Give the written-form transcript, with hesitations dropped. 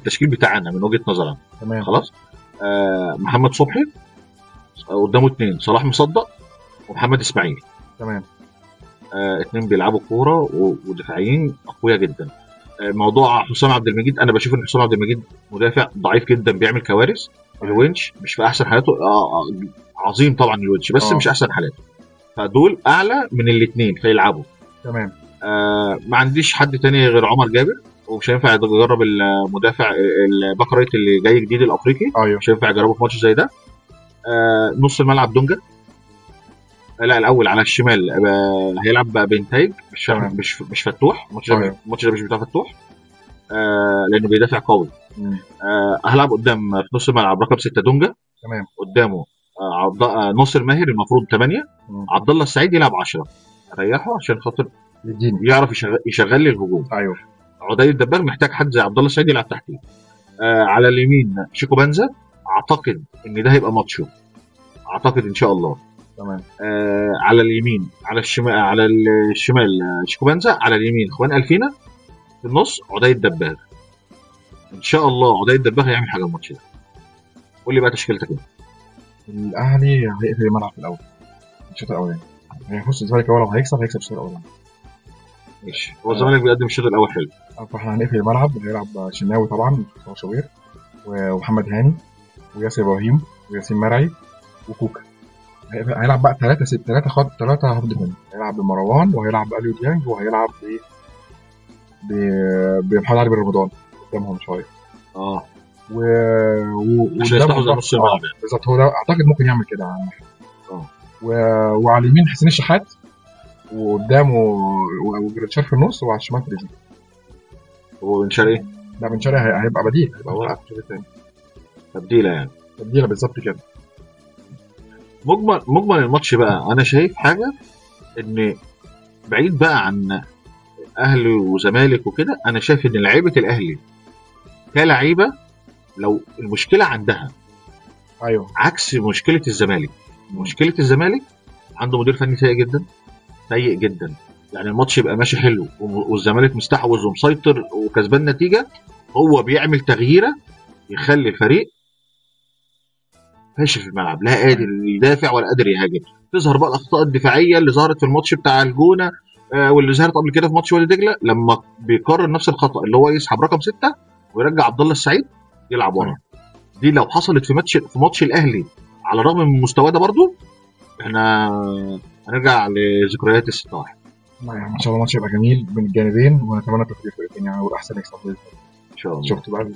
التشكيل بتاعنا من وجهه نظرنا. تمام. خلاص. محمد صبحي قدامه 2، صلاح مصدق ومحمد اسماعيل. تمام. 2 بيلعبوا كورة ودفاعيين اقوياء جدا. موضوع حسام عبد المجيد، انا بشوف ان حسام عبد المجيد مدافع ضعيف جدا، بيعمل كوارث. الونش مش في احسن حالاته، عظيم طبعا الونش، بس مش احسن حالاته، فدول اعلى من الاثنين فيلعبوا. تمام. ما عنديش حد تاني غير عمر جابر، ومش هينفع يجرب المدافع ال back right اللي جاي جديد الافريقي. أيوه. مش هينفع يجربه في ماتش زي ده. نص الملعب دونجا، لا الاول على الشمال هيلعب بنتايج، مش فتوح. الماتش ده مش بتاع فتوح، لانه بيدافع قوي. هلعب قدام في نص الملعب رقم 6 دونجا. تمام. قدامه ناصر ماهر المفروض 8، عبد الله السعيد يلعب 10، ريحه عشان خاطر يعرف يشغل لي الهجوم. ايوه. عدي الدباغ محتاج حد زي عبد الله السعيد يلعب تحتيه. على اليمين شيكو بنزا، اعتقد ان ده هيبقى ماتشه، اعتقد ان شاء الله. تمام. على اليمين، على الشمال، على الشمال شيكو بنزا، على اليمين خوان الفينا، في النص عدي الدباغ. ان شاء الله عدي الدباغ هيعمل حاجة الماتش ده. قول لي بقى تشكيلتك ايه. الاهلي هيقفل الملعب في الاول، الشوط الاولاني هيخش الزمالك اول، هيكسب الشوط الاولاني. ماشي. هو الزمالك بيقدم الشوط الاول حلو، فاحنا هنقفل الملعب. هيلعب شناوي طبعا، شوبير، ومحمد هاني، وياسر ابراهيم، وياسين مرعي، وكوكا. هيلعب بقى 3 3 half defense. هيلعب بمروان، وهيلعب بأليو ديانج، وهيلعب بمحمد علي بن رمضان قدامهم شوية. عشان يستحوذ على نص الملعب بالظبط. هو ده اعتقد ممكن يعمل كده. وعلى اليمين حسين الشحات، وقدامه وجريتشار في النص، وعلى الشمال تريزيجيه. هو بن شرقي؟ لا، بن شرقي هيبقى بديل، هيبقى هو في الشوط الثاني. تبديله يعني، تبديله بالظبط كده. مجمل الماتش بقى انا شايف حاجة، ان بعيد بقى عن اهلي وزمالك وكده، انا شايف ان لعيبة الاهلي كلعيبه لو المشكلة عندها، ايوه، عكس مشكلة الزمالك. مشكلة الزمالك عنده مدير فني سيء جدا، سيء جدا. يعني الماتش يبقى ماشي حلو والزمالك مستحوذ ومسيطر وكسبان نتيجة، هو بيعمل تغييره يخلي الفريق فاشل في الملعب، لا قادر يدافع ولا قادر يهاجم. تظهر بقى الاخطاء الدفاعية اللي ظهرت في الماتش بتاع الجونه، واللي ظهرت قبل كده في ماتش وادي دجله، لما بيكرر نفس الخطا اللي هو يسحب رقم 6 ويرجع عبد الله السعيد يلعب ورا. دي لو حصلت في ماتش الاهلي، على الرغم من مستواه ده برضو، احنا هنرجع لذكريات 6-1. يعني ان شاء الله الماتش يبقى جميل من الجانبين، ونتمنى التوفيق للفريقين يعني، والاحسن يكسب ان شاء الله. شفت بقى.